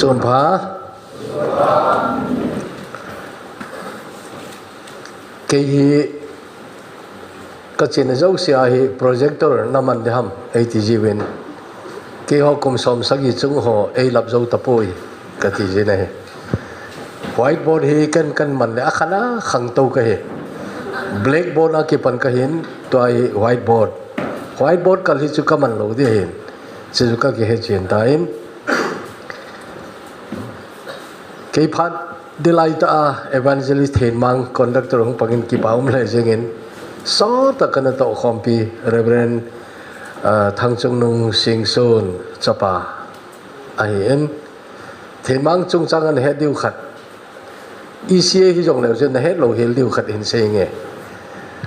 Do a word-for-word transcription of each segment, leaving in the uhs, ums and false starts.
Tun pha. Kei hi ka chena jouse a hi projector na man ding ham, eiti jiuvin. Keiho kum som sagi chung ho ei lap jou tapoi, kati jin ahi. Whiteboard hi ken kaman le akhan a khangtou kahi. Blackboard a kipan kahin, tua hi whiteboard. Whiteboard kal hi chu kaman lou ding ahin. Chu chu kakihe chen tan. Kei phat ding lai tah a Evangelist Thenmang conductor hung pangin kipa um lheh jengin, sot a kana toh khompi Reverend, ah, Thangchungnung Singson chapa ahin, Thenmang chungchang a nahet diu khat, E C A hijong leu chun nahet lou hel diu khat hin seinge.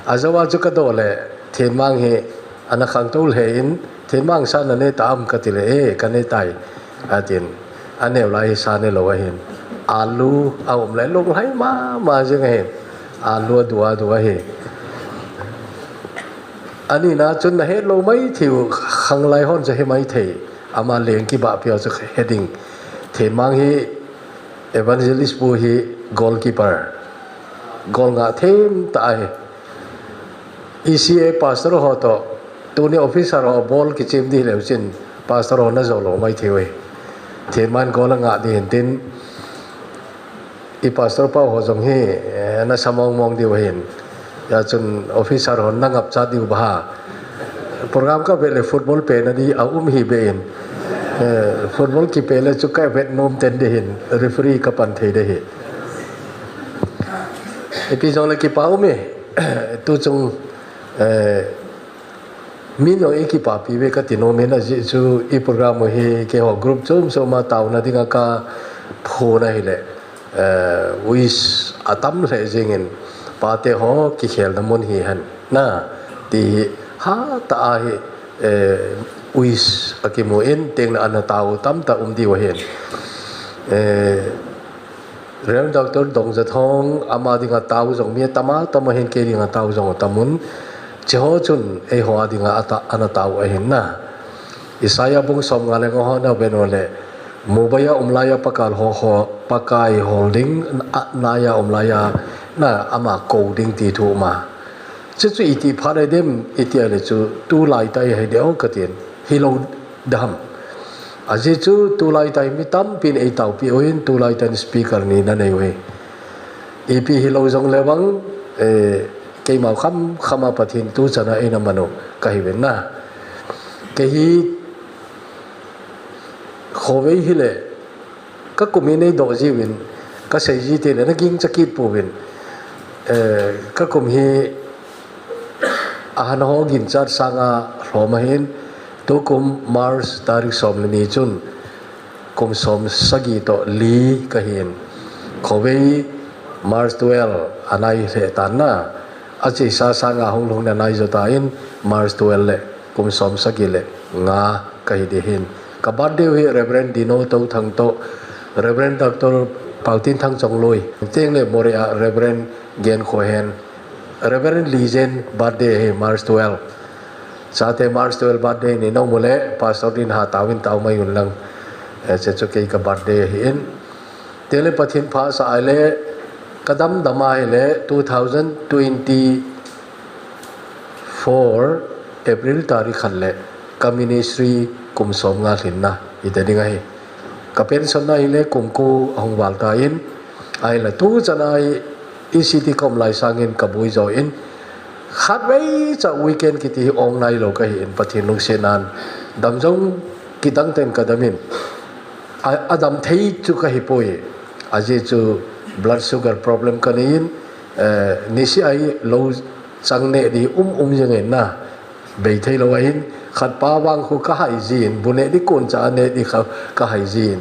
Ajou a chu kadoh le, Thenmang hi ana khangtou lheh in, Thenmang sa nane tam kati le, e, kane tai, atin. Aneo lai hi sa ne lou ahin. Alu aum le lunglhai mama jing ahin. Alu adu adu ahi. Ani na chun nahet lou maithei u, khanglai hon chu he maithei. Ama leng kibahpi a chu he ding. Thenmang hi Evangelist pu hi goalkeeper. Goal ngah them tah ahi. E C A pastor ho toh, tuni officer ho ball kichem ding leu chun, pastor ho najo lou maithei uve. Thenmang goal angah ding hin tin, i pastor pa ho jong hi, eh, nasa mong mong diu ahin. Hijeh chun officer ho nangap cha diu ba ha. Program kavet le football pe na di aum hi be in. Eh, football kipe le chu kavet nom ten ding ahin, referee kapan thei ding ahi. Ipi jong le kipa um e, tu chung, eh, min jong i kipapi uve kati nom in, ajeh chu i program u hi keiho group chom chom a taona dinga kaphon ahile, eh, wish atam lheh jengin, pate ho kikhelna mun hi hen na, ti hi hatah a hi, eh, wish akimu in, tengle ana tao tamtah um diu ahin. Eh, Reverend Doctor Dongjathong, ama dinga tao jong mi atam atam ahin, kei dinga tao jong atam un. Hiche ho chun eiho a dinga ata-, ana tao ahin na. Isaiah bung som nga le nga ho na vet u le, mubai a um laiya Pakai ho, ho, Pakai hol ding, a, naiya um laiya na ama kou ding ti thu um a. Chuchu iti phat ahi dem, iti ahile chu tulai tah ahi ding o katin, hilou ding ham. Ajeh chu tulai tah hi mi tampin eitaopi uvin, tulai tah in speaker ni nanei uve. Ipi hilou jong le vang, eh, keima kham kham a Pathen tu chan a eina man u kahiuvin na. Kei hi khovei hile, kakum hi neidoh jiuvin, kasei ji teng le nagingcha kit pouvin. Eh, kakum hi ahan ho ginchat sanga lhom ahin, tukum March tarik som le ni chun kum som sagi toh li kahin. Khovei March twelve anai lheh tan na. Achesa sanga hung lhung na nai jo tan, March twelve le kum som sagi le nga kahi ding ahin. Ka birthday u hi Reverend Dino Touthang toh, Reverend Doctor Paotinthang Chongloi, tengle Moreh a Reverend Genkhohen, Reverend Lijen birthday ahi March twelve. Chate March twelve birthday ni nom u le, Pastor din ha taovin tao mai un lang. Eh, hiche chu kei ka birthday ahin. Tengle Pathen phasah ahile, kadam dam ahile, two thousand twenty-four April tarik khat le ka ministry kum som nga lhinna hita ding ahi. Ka pension na hile kum ko ahung val tan, ahile tu chan a hi E C T ka um lai sangin ka bui jo in, khatvei cha weekend kiti hi ong nailou kahin, Pathen lungsetnan dam jong kidang ten ka dam in. A, adam thei chu kahi poi. Ajeh chu blood sugar problem kanei in, eh, niseh a hi lou chang neh di um um jeng in na. Bei thei lou ahin, khat pa vang khu kahai jin, bu neh di kon cha neh di kha, kahai jin.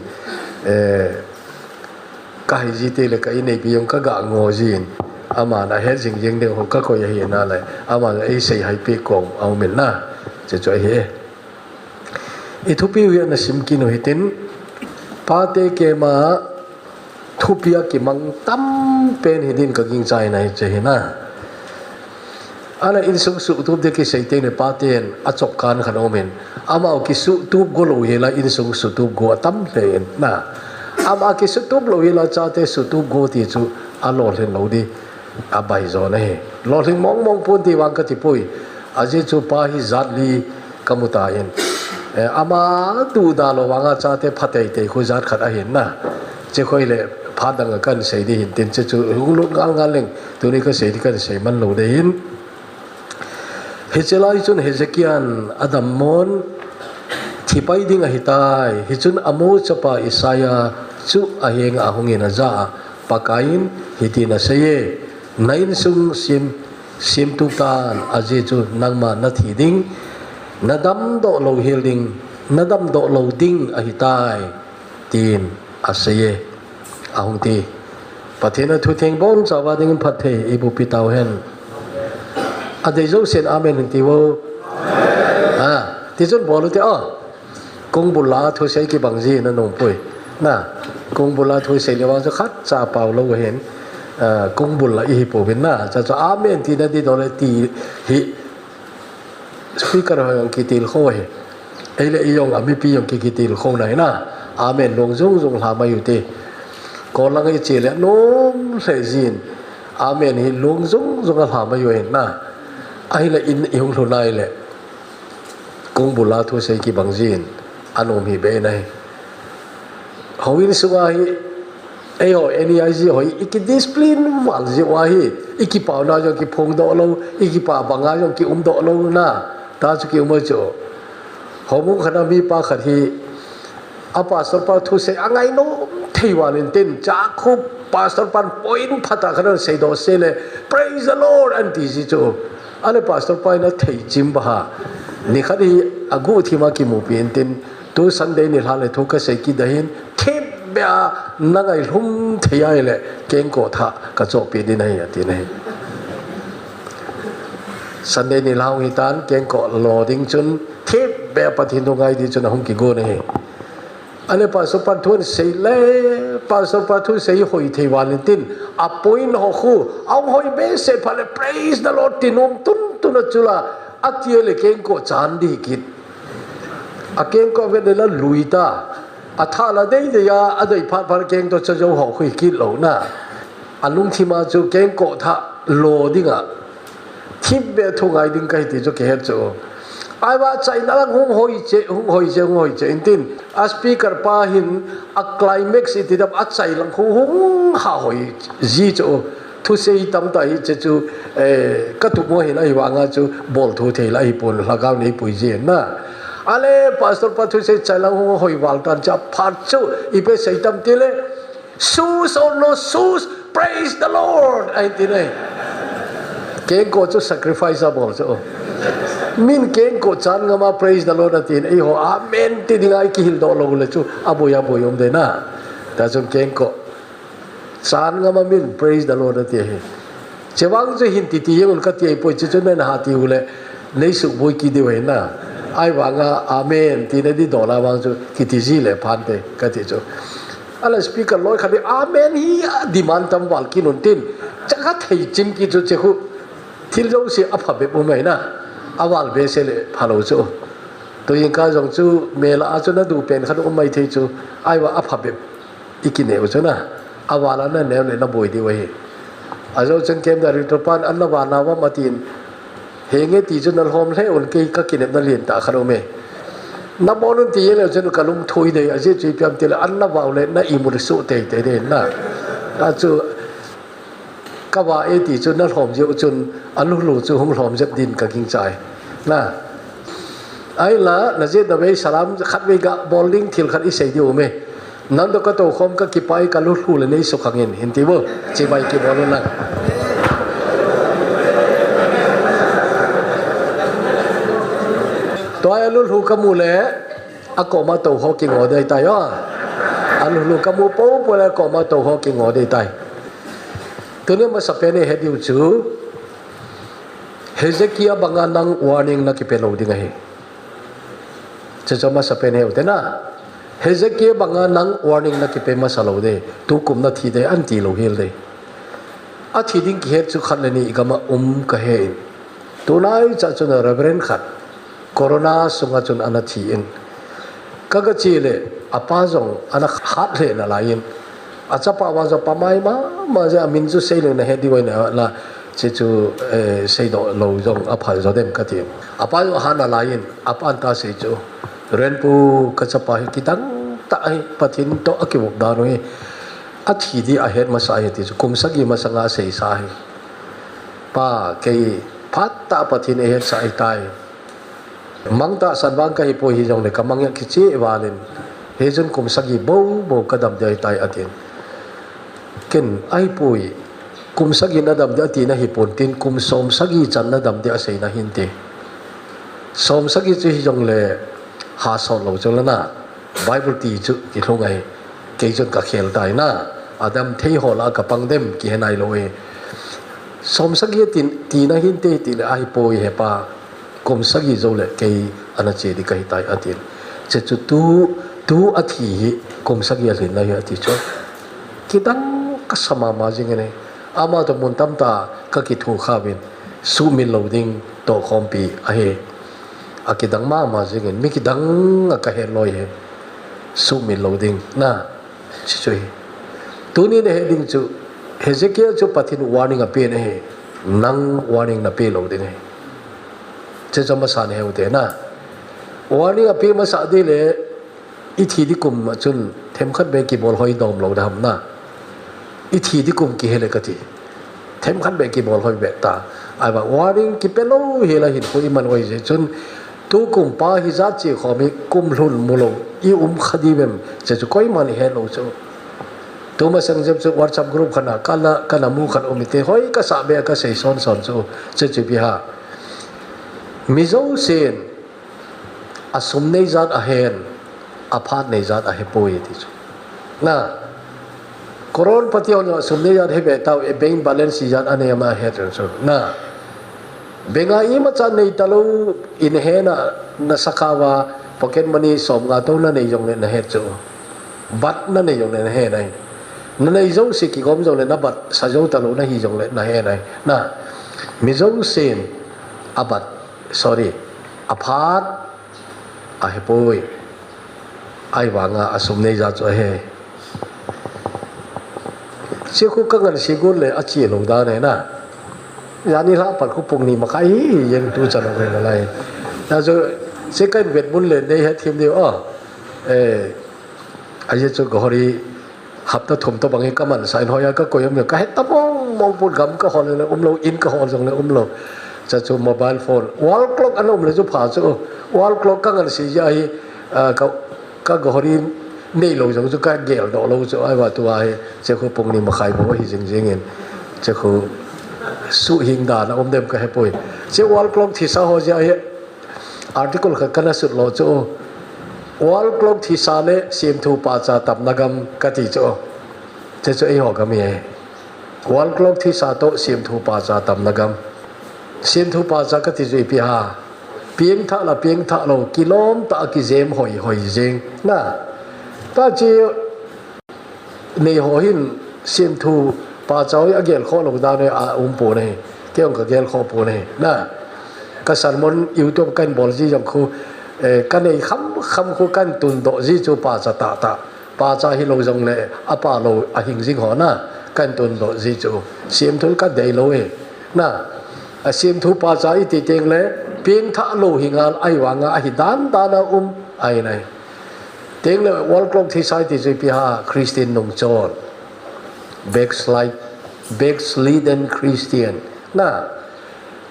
Eh, kahai ji teng le ka inneipi jong kaga ngo jin. Aman ahet jing jing ding ho kakoi ahi na le. Aman eisei haipi kom aum in na. Hiche chu ahi e. I thupi u hi ana sim kit u hitin, pate kema thupi a kimang tam pen hi din ka gingchai na hiche hi na. Ana insung suhtup ding kisei teng le paten achop kan khat aum in, amau kisuhtup go lou hi la insung suhtup go atam lheh in na. Ama kisutup lou hila chate sutup go ti chu alolhin lou di. Abai jo na hi. Lolhin mong mong pon ti vang kati poi. Ajeh chu pa hi jat li kamu tan. Eh, ama tu da lou vanga chate pha teitei khu jat khat ahin na. Che khoi le pha dang a kan sei di hin tin che chu hung lut ngal ngal leng. Tuni kasei di kan sei man lou de hin. Hiche lai chun Hezekiah in adammon, "Thipai ding ahitai. Hichun Amoz chapa Isaiah chu ahenga ahungin ajah a, Pakaiyin hitin aseiye, na insung sem, semtup tan, ajeh chu nangma nathi ding, nadamdoh lou hel ding, nadamdoh lou ding ahitai," tin aseiye. Ahung ti. Pathen a thutheng bonchauva dingin phatthei eiboh pi tauhen. Adei jousen amen hin tiuvo. Ah, tichun bol ute o. Kong bul la thusei kibang ji nanom poi. Na, kong bul la thusei le vang chu khatcha pao lou hin. Ah, kong bul la ihi pouvin na. Chuche chu amen tina di dole ti hi. Speaker ho jong kitilkhou hi. Eile ijong a mipi jong ki, kitilkhou na hi na. Amen lung jung jung lha mai ute. Kol lang iche le nom lheh jin. Amen hi lung jung jung a lha mai u hin na. Ahile in ihung lhun nai le. Kong bul la thusei kibang jin. Anom hi be na hi. Houin sunga hi, eiho, N E I G ho hi, iki discipline val jeh uva hi, ikipao na jong kiphongdoh lou, ikipah banga jong kiumdoh lou na, ta chu kium chu. Houbung khat a mipa khat hi, a pastor pa thusei angai nom thei val in tin, chakhu pastor pan point phatah khat a seidoh se le, "Praise the Lord," anti ji chu. Ale pastor pa in athei chim ba ha. Nikhat hi aguhthim a kimupi in tin, Tu Sunday nilhah le thu kasei kit ahin, thipbeh a nangailhum thei ahile, kengkoh thah kachohpeh ding ahi, ati ahi. Sunday nilhah hung hitan, kengkoh lo ding chun, thipbeh a Pathen thu ngai ding chun ahung kigon ahi. Ale pastor pan thu asei le, pastor pa thusei hoi thei val in tin, a point ho khu, ahung hoi behseh phat le, "Praise the Lord," ti nom tuntun a chu la, ati le kengkoh chan ding kit. A kengkoh vet le la lui ta. Athah la deidei a, adei phat phat keng toh cha jou ho khu hi kit lou na. Alungthim a chu kengkoh thah lo ding a. Thipbeh thu ngai ding kahi ti chu kihet chu. Ahivang achaina lang hung hoi cheh, hung hoi cheh, hung hoi cheh in tin. A speaker pa hin a climax iti dam achaina lang khu hung ha hoi ji chu. Thusei tamtah hi che chu, eh, katup mo hin ahivanga chu bol thu thei la ahipon lhagao neipui jin na. Ale, pastor pa thusei chai lang hung hoi val tan cha phat chu, ipi sei tam ti le, "Shoes or no shoes, praise the Lord," ahi ti ne. Kengkoh chu sacrifice abol chu. Min kengkoh chan ngam a praise the Lord atin, eiho amen ti ding a ikihil doh lou le chu, aboi aboi um de na. Ta chun kengkoh Chan ngam a min, praise the Lord, ati ahi. Che vang chu hin titi jeng un kati ahipoi, che chu nana ha ti u le, nei suboi kit diu ahi na. Ahivanga, amen, tina di dol a vang chu, kiti ji le phante, kati chu. Ala speaker loi khat in, amen hi a demand tam val kit un tin, cha ka thei chim kit chu che khu. Thil jouse aphabep um ahi na. Aval behseh le phalou chu. Tujingkah jong chu, mel a chu nadu pen khat um maithei chu, ahivang aphabep. I kineh u chu na, aval a naneh u le naboi diu ahi. Ajou chun camp director pan, an nava nau am atin, henge ti chu nalhom lheh un, kei kakinepna lentah khat aume. Nabol un ti jeng leu chun kalung thoi dei, ajeh chu ipi ham itile an navau le na imut soh teitei dei na. Achu, kava e ti chu nalhom jeh u chun, alulu chu hung lhom jep din kagingchai. Na. Ahinla, najeh navei salam khatvei gabol ding thil khat isei diu aume. Nangtoh katoukhom kakipah e, kalulu le nei sukhang in, hin ti vo. Chibai kibol un lang. Tua alulu kamu le, akoma tou ho kingo dei tai o. Alulu kamu poupou le akoma tou ho kingo dei tai. Tuni masapen ihet diu chu, Hezekiah banga nang warning nakipe lou ding ahi. Chuchu masapen ihet u te na. Hezekiah banga nang warning nakipe masa lou ding. Tukum nathi ding, anti lou hel ding. Athi ding kihet chu khat le ni igam a um kahe in. Tulai cha chun Reverend khat, Corona sunga chun ana thi in. Kagache le, apa jong ana hat lheh nalaiyin, achapa uva jong pamai mama jeh, amin chu seileng nahet diu ahi nala, hiche chu, eh, seidoh lou jong aphal jo dem kati. Apa jong ahat nalaiyin, apan asei chu, Renpu, kachapa hi kidang tah ahi, Pathen toh akivop dan u hi, athi di ahet masa ahi ti chu, kum sagi masanga aseisa ahi. Pa, kei phatah a Pathen eihetsah ahitai. Mang tahsan vang kahipoi, hijongle kamang hi akicheh val in, hichun kum sagi bou bou kadam ding ahitai atin. Ken, ahipoi, kum sagi nadam ding ati nahipon tin, kum som sagi chan nadam ding asei nahinte. Som sagi chu hijongle hasot lou chule na, Bible ti chu kilhung ahi. Kei chun kakhel tai na, adam thei ho lah a kapang dem kihe nailou e. Som sagi ti, ti nahinte tile, ahipoi hepa, kum sagi joule kei ana che ding kahitai atin. Hiche chu tu, tu athi hi kum sagi alhin nahi ati chu, kidang kasa mama jingin ahi. Ama toh mun tamtah kakithokhah uvin, sumil lou ding tohkhompi ahi. Akidang mama jingin, mi kidang a kahet loi hi, sumil lou ding na, hiche chu ahi. Tuni nahet ding chu, Hezekiah chu Pathen warning apen ahi, nang warning nape lou ding ahi. Hiche chu amasan heute na. Warning ape masah ding le, ithi ding kum a chun themkhat beh kibol hoi dom lou ding ham na. Ithi ding kum kihe le kati, themkhat beh kibol hoi beh ta. Ahivang warning kipe lou hel a hinkho iman u ahijeh chun, tukum pa hijat chekhom hi kum lhun mulou i um kha diu vem, hiche chu koiman ihet lou chu. Tumasang jep chu WhatsApp group khat a kana, kana mu khat um ite, hoi kasah beh a kasei son son chu, hiche chu ipi ham, mi jousen asum neijat ahen, aphat neijat ahepoi ti chu na. Crorepati hon jong asum neijat ahe beh tau, e, bank balance ijat anei ama ahet chu na. Bank a imacha nei talou in ahena, nasakha uva pocket money somnga tou nanei jongle nahet chu, but nanei jongle nahet ahi. Nanei jouse kigom jongle na but sa jou talou nahi jongle nahet ahi na. Mi jousen a but, sorry, aphat ahepoi. Ahivanga asum neijat chu ahe. Hiche khu kangansea got le ache lou dan ahi na. Jani lhah pat khu pung ni makhai hi jeng tuchan a ve nalai. Hijeh chun, hiche kahin vet mun le nei hethem diu a. Eh, ajeh chu gahori hapta thum tobang hi kamansah in, hoiya kakoi um le kahet ta mong mong pon, gam kahol le umlou, in kahol jongle umlou. Hiche chu mobile phone, wall clock ana um le chu pha chu. Wall clock kangansea jeh ahi, ah, ka, kagahori neilou jong chu kageldoh lou chu, ahivang tua hi, hiche khu pung ni makhai bou ahi jing jingin, hiche khu suhhing dan a um dem kahepoi. Hiche wall clock thisa ho jeh ahi, article khat kana sut lou chu, wall clock thisa le semthu pacha tamna gam kati chu, hiche chu eiho gam ahi. Wall clock thisa toh semthu pacha tamna gam. Semthu pacha kati chu ipi ham, pengthah la pengthah lou, kilom tah a kijem hoi hoi jeng na. Tachi neiho hin semthu pacha hi agelkhoh lou dan hi aumpon ahi. Kei jong kagelkhoh pon ahi na. Ka sermon YouTube kahin bol ji jong khu, eh, kanei khamkham khu kahin tundoh ji chu pacha tahtah, pacha hilou jongle apa lou ahing jing ho na, kahin tundoh ji chu, semthu kadeilou e na. Asemthu pacha iti tengle pengthah lou hi ngal, ahivanga ahi dandan a um ahi nai. Tengle wall clock thisa iti chu ipi ham, Christian nungchon, backslide, backslidden Christian na.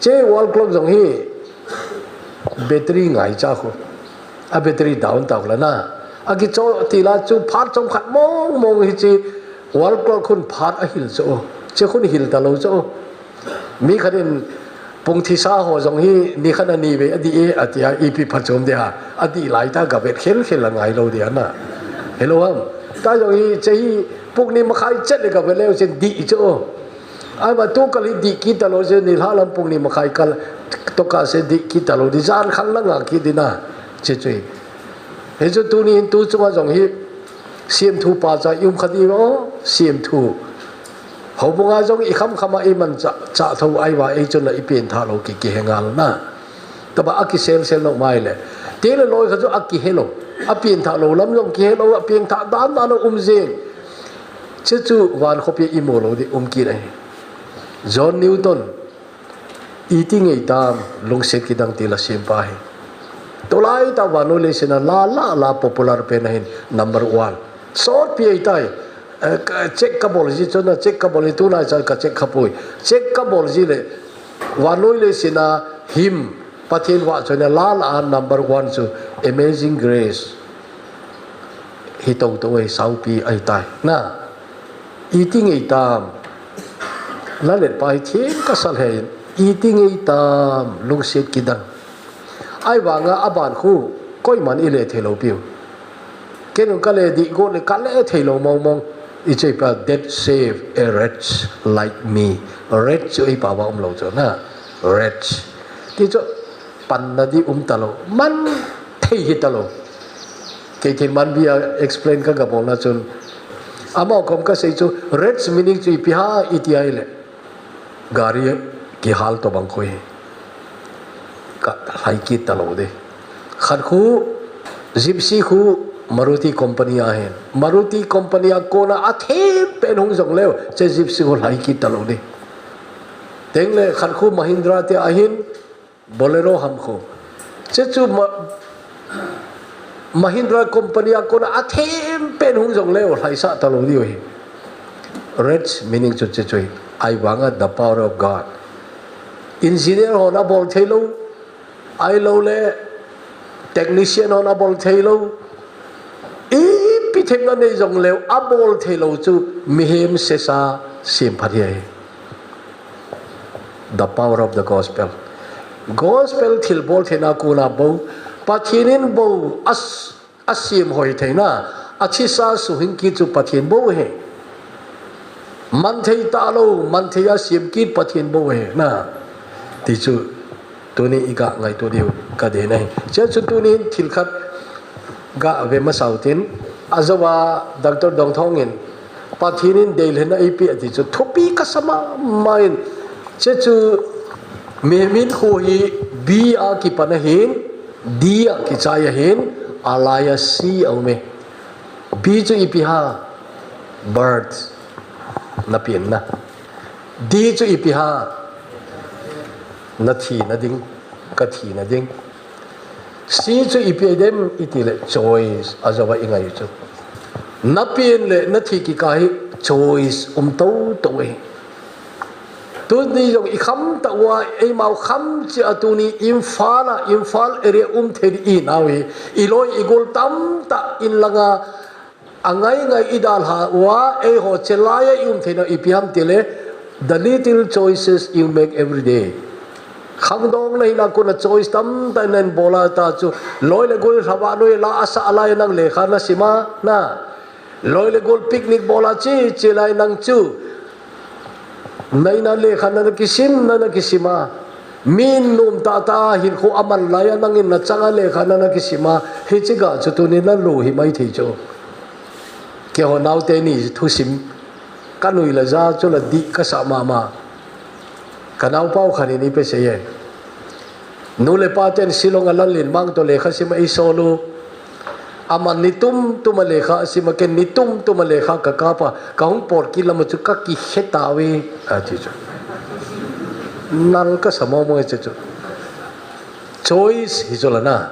Hiche wall clock jong hi battery ngaicha khu, a battery down tau la na, akicho tila chu phat chomkhat mong mong hiche wall clock khun phat ahil chu, hiche khun hil talou chu. Mi khat in pung thisa ho jong hi nikhat a nivei adih e atia, ipi phachom ding ham, adih laitah a gavet khel khel a ngailou ding ana. Hello ham. Tua jong hi hiche hi pung ni makhai chet le gavet leu chun dih chu. Ahivang tukal hi dih kit talou chu, nilhah lam pung ni makhai kal tokah se dih kit talou ding, jan khang na nga kit ding na, hiche chu. Hichu tuni hin tu chunga jong hi semthu pacha i um kha diu vem, semthu. Houbunga jong i khamkham a i manchah chah tho, ahivang eichun la i pengthah lou ki, kihe ngal na. Tabang a kiselsel nom ahile, tengle loi khat chu akihe lou. Apiang thah lou lam jong kihe lou, apiang thah dan dan a um jing. Chuchu van khopi imu lou ding um kit ahi. John Newton, iti ngei tam, lungset kidang ti la sempa ahi. Tulai tah vannoi leiset a la la la popular pen ahin number one. Sotpi ahitai. Eh, ka, check kabol ji chun a, check kabol ji, tulai chan ka check khapoi. Check kabol ji le, vannoi leiset a hymn, Pathen vahchoina la la a number one chu Amazing Grace. Hi toto ahi, saupi ahitai. Na, iti ngei tam. La let pa hi thim ka sa lheh in, iti ngei tam, lungset kidang. Ahivanga aban khu, koiman ile thei lou piu. Ken jong ka le ding got le ka le thei lou mong mong. I chei pa, that save a wretch like me. Wretch chu ei pao a um lou chu na. Wretch. Ti chu panna ding um ta lou. Man thei hi ta lou. Kei thei man bia explain ka ga bol na chun. Amau kom ka sei chu wretch meaning chu ipi ham iti ahile. Gari kihal tobang khu hi. Ka lhai kit ta lou ding. Khat khu, Gypsy khu Maruti company ahin. Maruti company a kona athem pen hung jong leu, che Gypsy khu lhai kit ta lou ding. Teng le khat khu Mahindra te ahin, Bolero ham khu. Che chu ma, Mahindra company a kona athem pen hung jong leu, lhaisah ta lou diu hi. Wretch meaning chu che chu hi. Ahivanga the power of God. Engineer hon abol thei lou, ahilou le technician hon abol thei lou. Ipi themna nei jong leu, abol thei lou chu mihem sesa semphat hi ahi. The power of the gospel. Gospel thilbol theina kona bou, Pathen in bou as, asem hoi theina, athisa suhing kit chu Pathen bou ahi. Man thei ta lou, man thei a sem kit Pathen bou ahi na. Ti chu tuni i ga ngaito diu ka deina ahi. Che chu tuni thil khat ga ve masa u tin, ajou a Doctor Dongthong in Pathen in deilhenna eipeh ati chu thupi ka sa mama in. Che chu mihem khu hi B a kipan ahin, D a kichai ahin, alai a C a um e. B chu ipi ham? Birth. Na pianna. D chu ipi ham? Na thina ding, ka thina ding. C chu ipi dem iti le choice, ajou a i ngai chu. Na pian le na thi kikah hi choice um toto e. Tuni jong i kham tah uva, eimau kham cheh a tuni Imphal a, Imphal area um thei ding i nau hi. I loi i gol tamtah in langa, angai ngai i dalha uva, eiho chelai a i um theina ipi ham tile, the little choices you make every day. Khangdong na hina kona choice tamtah na bol a ta chu, loi le gol lhava noi la asa lai nang lekha na sima, na. Loi le gol picnic bol a chi, chi lai nang chu. Na in a lekha na na kisim, na na kisim a. Mi nom tah tah hin khu aman lai a nangin na chang a lekha na na kisim a. Hichi ga chu tuni na lu hi mai thei chu. Keiho naote ni thusim. Ka nui la ja chu la dih ka sa mama. Ka naopa u khat in ipi asei e. Nu le pa ten Shillong a Lalrinmang toh lekha sim a eisol u. Aman ni tum tum a lekha asim a, ken ni tum tum a lekha ka kap a, ka hung pot kit lam a chu ka kikhe tauve, ati chu. Nal ka sa mong mong e che chu. Choice hi chu la na.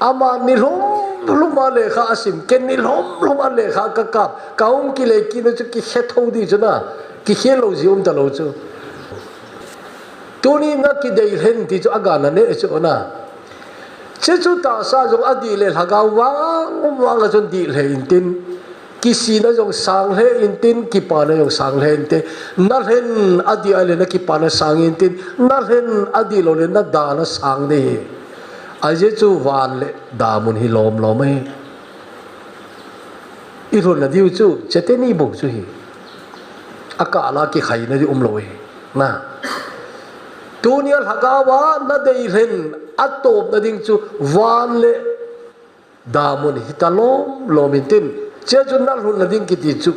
Aman ni lhum lhum a lekha asim, ken ni lhum lhum a lekha ka kap, ka hung kile kit na chu kikhe tho ding chu na, kikhe lou ji um ta lou chu. Tuni na kidei lhen ti chu aga na ne chu na. Che chu tahsa jong adih le lhagao vang vang a chun dih lheh intin, kisihna jong sang lheh intin, kipana jong sang lheh intin, na lhen adih a le na kipana sang intin, na lhen adih lou le na dana sang ding hi. Ajeh chu van le damun hi lom lom ahi. I lhunna diu chu, cheteni bou chu hi. Akah la kikhaina ding um lou hi. Na. Tunia lhagao a na dei lhen atopna ding chu van le damun hi ta lom lom intin. Che chu na lhunna ding kiti chu.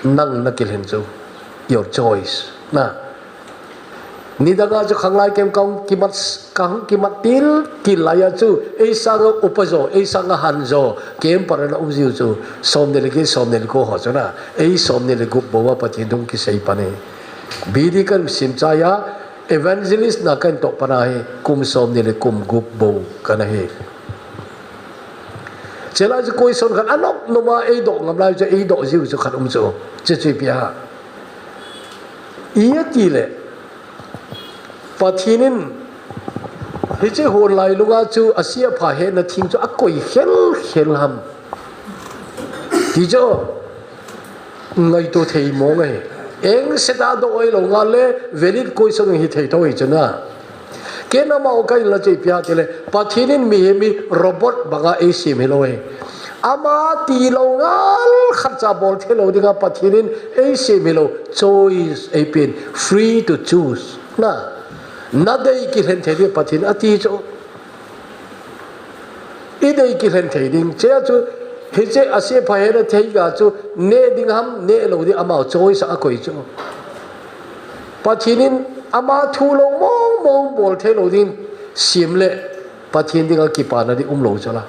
Nang na kilhen chu. Your choice. Na. Nidanga chu khanglai kem kahung kimat, kahung kimat til, til laiya chu, eisanga upa jo, eisanga han jo, kem parana um jiu chu, somni le get, somni le ko ho chu na, ei somni le gup bou a Pathen thu kisei pan ahi. B D kasim chaiya, evangelist na kahin toh pan ahi, kum somni le kum gup bou kana hi. Chulai chu question khat anop nop a eidoh ngam lai chu, eidoh jiu chu khat um chu. Chuche chu ipi ham itile, Pathen in hiche hon lailunga chu ase apha hetna thing chu akoi khel khel ham ti chu ngaito thei mong ahi. Engse tah a doh hilou ngal le valid question hithei thou ahi chu na. Ken amaho kahin la chu ipi ham itile, Pathen in mihem hi robot banga eisem hilou ahi. Ama tilou ngal khat cha bol theilou dinga Pathen in eisem hilou, choice eipen, free to choose. Na, nadei kilhen thei ding Pathen ati chu. Idei kilhen thei ding. Chea chu, hiche ase apha hetna theiga chu, neh ding ham, nehlou ding, amaho choice a akoi chu. Pathen in ama thulou mong mong bol theilou ding sem le, Pathen dinga kipana ding umlou chu la.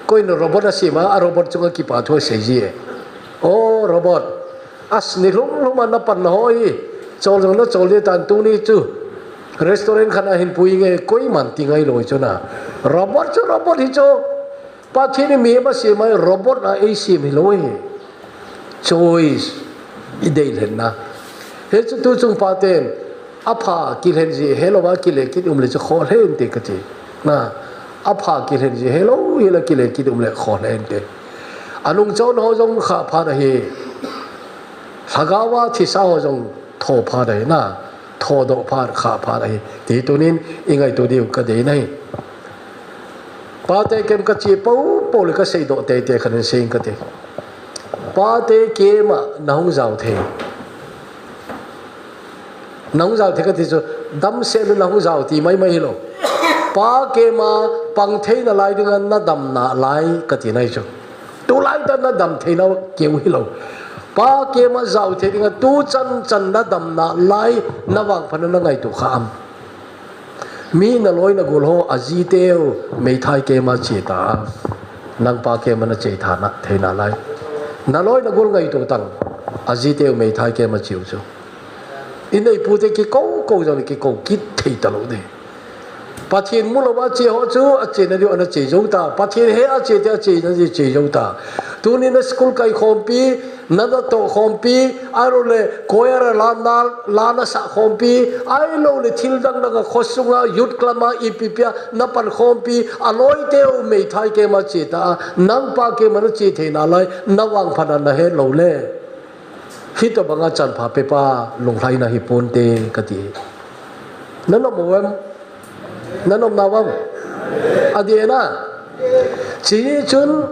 Koiin robot asem a, a robot chunga kipa thu asei ji e. O robot, as nilhum lhum a napanna ho hi, chol jong nachol ding tan, tuni chu restaurant khat a hin pui inge, koiman ti ngailou chu na. Robot chu robot hi chu. Pathen in mihem asem a, robot a eisem hilou ahi. Choice, idei lhenna. Hichu tuchung paten apha kilhen ji helouva kile kit um le chu kholheh inte kati. Na, apha kilhen ji helou hile kile kit um le kholheh inte. Anungchon ho jong khah phat ahi. Lhagaova thisa ho jong tho phat ahi na. Thodoh phat, khah phat ahi. Ti tunin ingaito diu kadei ahi. Pate kem kache pou pou le kaseidoh teitei khat in sei inge kati. Pate kem a nahung jao thei. Nahung jao thei kati chu, damsel le nahung jao ti maimai hilou. Pa kem a pang theina lai dinga nadam nalai kati ahi chu. Tulai tah a nadam theina keu hilou. Pa kem a jao thei dinga tuchan chan nadam nalai, navangphat a nangaito kha am? Mi naloi nagol ho ajiteu meithai kem a che ta a, nangpa kem a nache tha na, thei nalai. Naloi nagol ngaito tan, ajiteu meithai kem a cheu chu. Inneipute kikou kou jong le kikou kit thei talou ding. Pathen mulouva che ho chu achena diu ana che jou ta. Pathen he a che te achena diu che jou ta. Tunin na school kai khompi, na natoh khompi, ahilouleh choir a la na, la nasah khompi, ahilouleh thil dang dang a khosunga, youth club a, ipi ipi a napan khompi, aloiteu meithai kem a che ta a, nangpa kem a nache thei nalai, navangphat a nahet lou le. Hitobanga chanpha pepa lunglhaina hiponte kati. Nanom uvem? Nanom nauvem? Adeh na. Chuche chun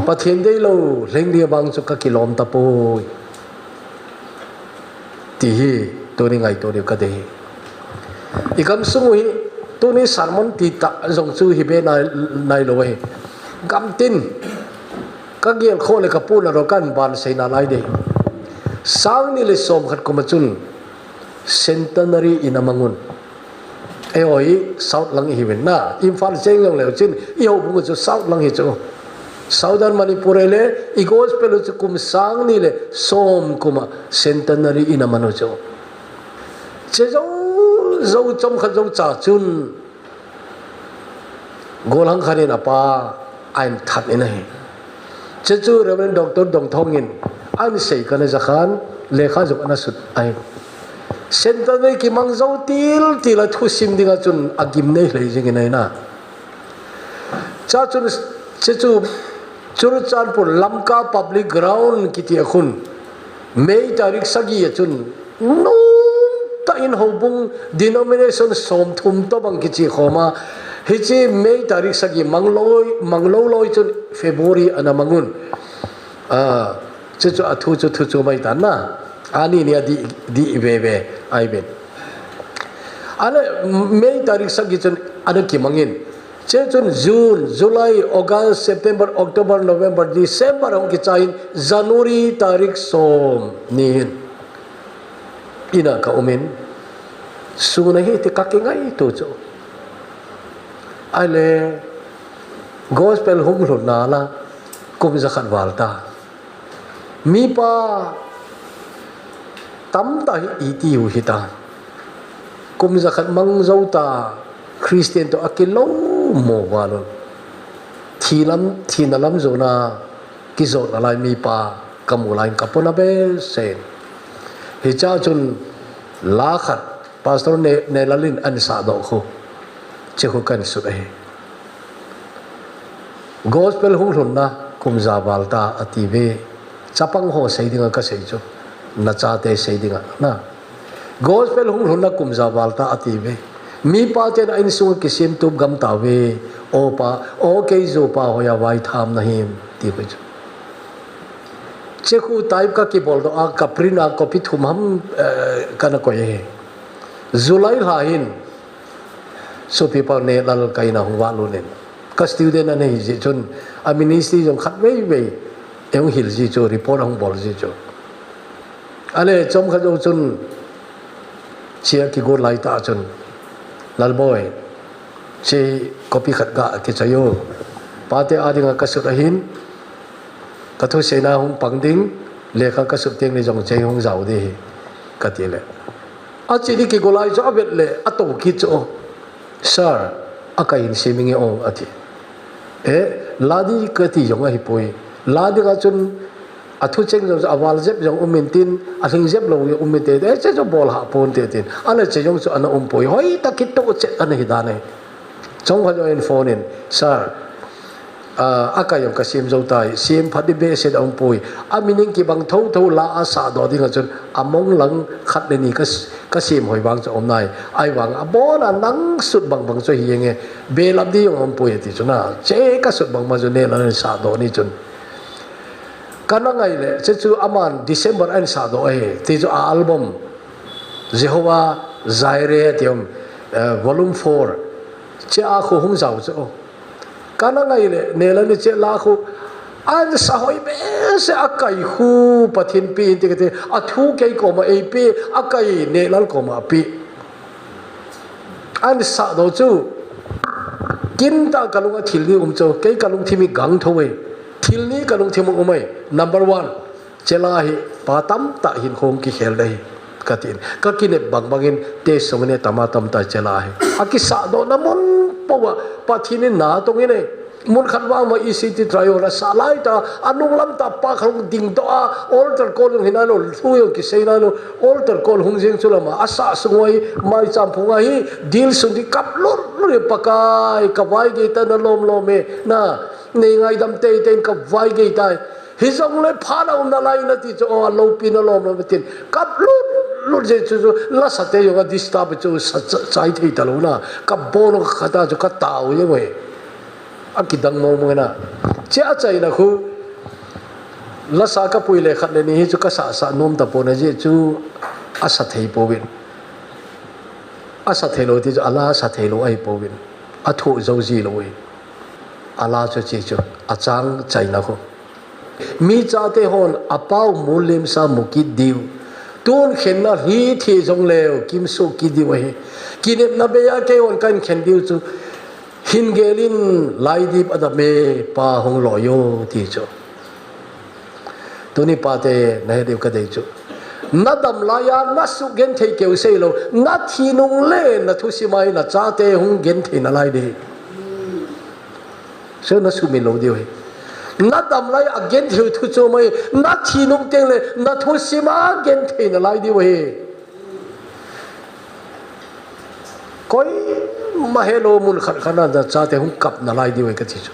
Pathen deilou lheng ding vang chu kakilom tapoi. Ti hi tuni ngaito diu kadei. Igamsung u hi tuni sermon titah jong chu hibe nai, nailou ahi. Gamtin kagel khoh le kapuna ro kahin banseina lai ding. Sangni le somkhat kum a chun centenary in amang un. Eiho hi South lang ihiuvin na, Imphal cheng jongleu chun ihoubung u chu South lang hi chu. Southern Manipur ahile i gospel u chu kum sangni le som kum a centenary in aman u chu. Che jou, jou chomkhat jou cha chun golhang khat in apa ahin that in ahi. Che chu Reverend Doctor Dongthong in ahin sei kana jakhan, lekha jong ana sut ahi. Centenary kimang jou til til a thusim dinga chun agim nei lheh jingin ahi na. Chuchun, che chu Churachandpur Lamka Public Ground kiti a khun May tarik sagi a chun nomtah in houbung denomination somthum tobang kiche khom a, hiche May tarik sagi mang loi, mang lou loi chun February ana mang un. Ah, chu chu athu chu thu chu mai tan na. Ani ni a dih, dih ve ve ahi ven. Ahile May tarik sagi chun ana kimang in. Che chun June, July, August, September, October, November, December hung kichai in January tarik som ni hin ina ka um in. Sun ahi ti ka kingaito chu. Ahile gospel hung lhun nala kum jakhat val ta. Mipa tamtah hi iti u hita. Kum jakhat mang jou ta, Christian toh akilou mo val un. Thi lam, thina lam jona kijot nalai mipa kamu lai in kapona behseh in. Hichea chun la khat Pastor Ne, Nelal in ahin sahdoh khu, hiche khu kahin sut ahi. Gospel hung lhunna kum ja val ta ati ve. Chapang ho sei dinga kasei chu. Nachate sei dinga na. Gospel hung lhunna kum ja val ta ati ve. Mipa ten a insung a kisemtup gam tauve. O pa, o kei jou pa hoiya vaitham nahim ti khu chu. Hiche khu type kakibol doh a, kaprint a, copy thum ham, eh, kana koi ahi. July lha hin, Sopipa Nelal ka in a hung valut in. Ka student ana hi jeh chun, a ministry jong khatvei vei, eihung hil ji chu, report ahung bol ji chu. Ahile, chomkhat jou chun, hichea kigot lai tah chun, Lalboi, hiche copy khat ga kichoi o. Pate a dinga kasut ahin, kathuseina hung pang ding, lekha kasut teng le jong hiche hung jao ding ahi, kati le. Ache ding kigo lai chu avet le, atou kit chu o. Sir, akai hin sem inge o, ati. Eh, la ding kati jong ahipoi. La dinga chun athu cheng jong chu aval jep jong um intin, alhing jep lou jong um inte, eh, hiche chu bol hah ponte tin. Ahile hiche jong chu ana umpoi. Hoitah kitoh chet ana hi dan ahi. Chomkhat jou in phone in, Sir, ah, akai jong kasem jou tai, sem phat ding behseh aumpoi. A meaning kibang thotho la asahdoh dinga chun, among lang khat le ni ka, kasem hoi vang chu aum nai. Ahivang abon a nang sut bangbang chu ahi jenge, belap ding jong aumpoi ati chu na. Hiche kasut bang ma chu Nelal in sahdoh ni chun. Kana ngai le, hiche chu aman December a ahin sahdoh ahi, ti chu a album, Jehovah Jireh ti um, eh, volume four. Hichea khu hung jao chu. Kana ngai le, Nelal in hiche la khu, ahin sah hoi behseh, akai khu Pathen pen ti kati, athu kei koma eipe, akai Nelal koma ape. Ahin sahdoh chu, kintah kalung a thil ni um chu, kei kalungthim hi gangtho e. Thil ni kalungthim a um e. Number one, hiche la hi pa tamtah hinkho hung kikhel ding ahi, katin. Kakinep bangbang in, testimony atama tamtah hiche la hi. Akisahdohna mun pou a, Pathen in na atong in e. Mun khat vang ma E C T trial asah lai tah, anung lam tah pa khat hung dingdoh a, altar call jong hi nailou, thu jong kisei nailou, altar call hung jeng chu lama, asah sung uva hi, maicham phung a hi, Dilsun in kap lut lut e, Pakai, kavai gei tai nalom lom e, na, nei ngaidam teitei in kavai gei tai. Hijongle phat a um nalai nati chu, o, aloupina lom lom tin. Kap lut lut jeng chu chu, lasate jong a disturb chu, sa, sa, chai thei talou na. Kabon khat a chu katao jeng uve. Akidang mong mong na. Hiche achaina khu, lasa kapui le khat le ni hi chu kasah sah nom tapon ajeh chu asa thei pouvin. Asa theilou ti chu ala sa theilou ahi pouvin. Athoh jou ji lou e. Ala chu hiche chu, achang chaina khu. Mi chate hon apau mulim sa mu kit diu. Tun khenna hi thi jong leu, kimsuh kit diu ahi. Kinepna bei a keihon kahin khen diu chu. Hin gel in laidip adam e, pa hung loi o, ti chu. Tuni pate nahet diu kadei chu. Nadam laiya nasugenthei keu seilou, nathi nung le nathusim a hi nachate hung genthei nalai ding. Chu nasumil lou diu ahi. Nadam laiya agenthei u thu chu mai, nathi nung teng le nathusim a genthei nalai diu ahi. Koima helou mun khat khat a nachate hung kap nalai diu ahi kati chu.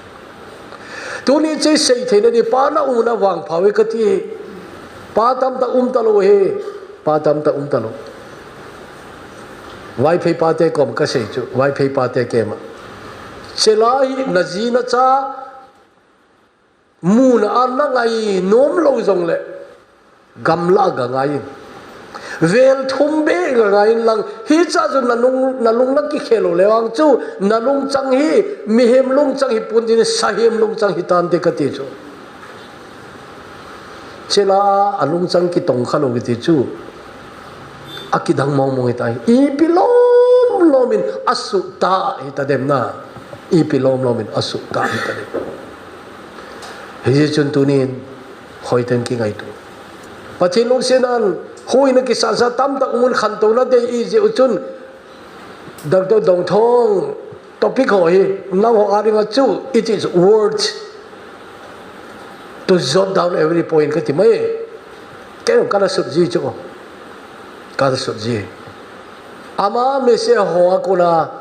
Tuni hiche seithei nadi pa na u na vangpha uve kati. Pa tamtah um talou ahi. Pa tamtah um talou. Vaiphei pate kom kasei chu. Vaiphei pate kema. Hiche la hi naji nacha muna a nangai nom lou jongle, gamla a gangai in. Vel thum beh gangai in lang, hicha chu nalung, nalung nakikhel lou le vang chu, nalungchang hi, mihem lungchang hi pon tin, sahem lungchang hi tante kati chu. Hiche la a lungchang kitong kha lou kiti chu. Akidang mong mong hita. Ipi lom lom in asuh ta hita dem na. Ipi lom lom in asuh ta hita dem. Hijeh chun tunin hoiten kingaito. Pathen lungsetnan huhhingna kisasa tamtah umun khantouna dei ijeh u chun Doctor Dongthong topic ho hi nangho a dinga chu it is worth to jot down every point kati mai. Kei kana sut ji chu. Kana sut ji. Ama message ho a kona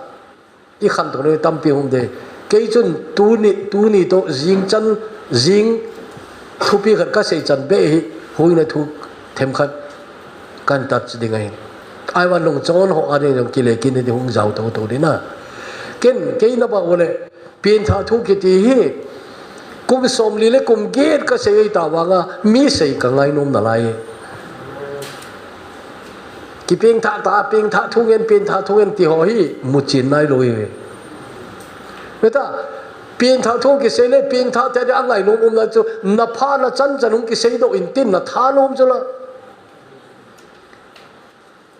i khantouna tampi hung um dei. Kei chun tuni, tuni toh jing chan, jing thupi khat kasei chan beh hi, huhhingna thu themkhat kan touch ding ahi. Ahivangin lungchon ho a ding jong kile kit ding hung jao toto ding na. Ken, kei na bang u le, pengthah thu kiti hi, kum somli le kum get kasei ahi ta vanga, mi sei ka ngainom nalai. Kipengthah ta, pengthah thu ngen, pengthah thu ngen ti ho hi muchen nailou hi. Veta, pengthah thu kisei le, pengthah te a ngainom umna chu, na pha na chan chan hung kisei doh in tin na thanom chu la.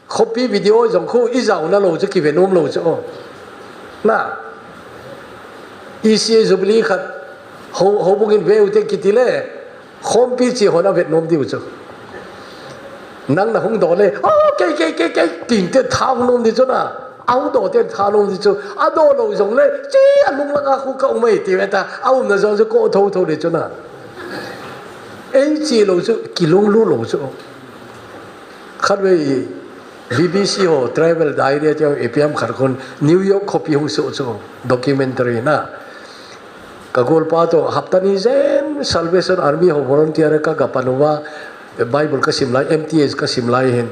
Khopi video jong khu i jaona lou chu kive nom lou chu. Na. E C A Jubilee khat ho, houbung in ve u te kiti le, khompi chi hon a vet nom diu chu. Nang na hung doh le, oh, kei, kei, kei, kei, tin te thanom di chu na. A hung doh te thanom di chu. A doh lou jong le, chi a lung langa khu ka um e ti ve ta. A umna jong chu ko tho tho di chu na. Ei chi lou chu, kilunglut lou chu. Khatvei B B C ho Travel Diary ti ipi ham khat khun New York khopi hung soh chu documentary na. Ka golpa toh hapta ni jen Salvation Army ho volunteer ka ga pan uva Bible ka sim lai, M T S ka sim lai hin.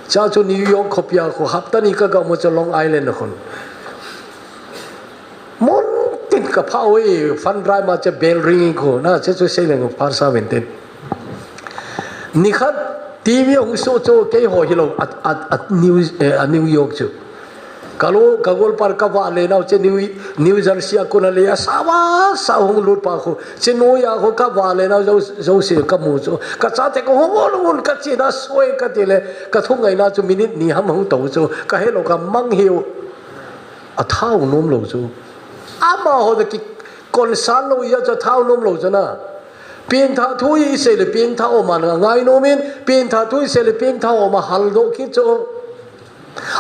Cha chu New York khopi a khu hapta ni ka ga um chu Long Island khun. Mun tin ka pha oi, fund drive ma che bell ringing khu, na che chu sei leng pharsa ven tin. Nikhat T V hung soh chu kei ho hilou a, a, a New, eh, a New York chu. Ka lo, ka golpa ka vale nau che New, New Jersey a kona le a sawa sa hung lut pa khu. Che noi a khu ka vale nau jo, jo se ka mu chu. Ka chate ko ho mo lo ka che na soi ka ti le. Ka thungaina chu minute ni ham hung to chu. Ka helou ka mang hiu. A thanom lou chu. Amaho toh ki concern lou a chu a thanom lou chu na. Pengthah thu i sei le pengthah ho ma ngainom in, pengthah thu i sei le pengthah ho ma haldoh kit chu.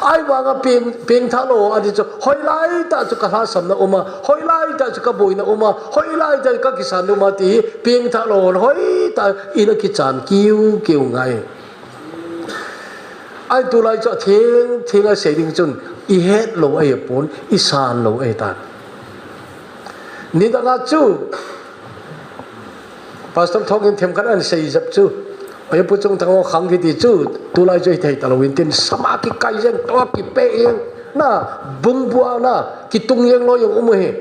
Ahivanga peng, pengthah lou a di chu, hoilai tah chu ka lhahsamna um a, hoilai tah chu ka boina um a, hoilai tah chu ka kisanna um a ti, pengthah lou hon hoitah in a kichan kiu kiu ngai. Ahin tulai chu a theng, theng a sei ding chun, i het lou ahi pon, i san lou ahi tan. Nidang a chu, Pastor Thongin themkhat ahin sei jep chu, ahi pu chung thang khang kiti chu, tulai chu hi thei ta lou in tin, sama kikai jeng, to kipe jeng, na, bung bua na, kitung jeng lou jong um ahi.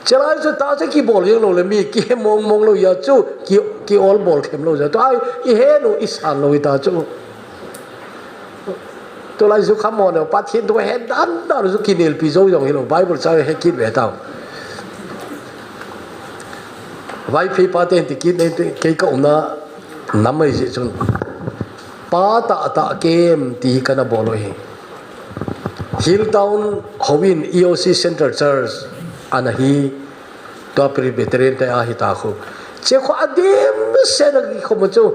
Chelai chu ta chu kibol jeng lou le mi kihe mong mong lou a chu ki, ki ol bol khem lou a chu. Tua i he lou i san lou i ta chu. Tulai chu khamon lou Pathen thu he dan dan chu kinelpi jou jong hilou Bible cha he kit ve tau. Vaiphei pa te ti kit nei te kei ka umna nam mai ji chun. Pa tah tah kem ti kana bol u hi. Hilltown houin E O C Central Church ana hi tua Presbyterian te ahi ta khu. Che khu adimset a kikhop u chu.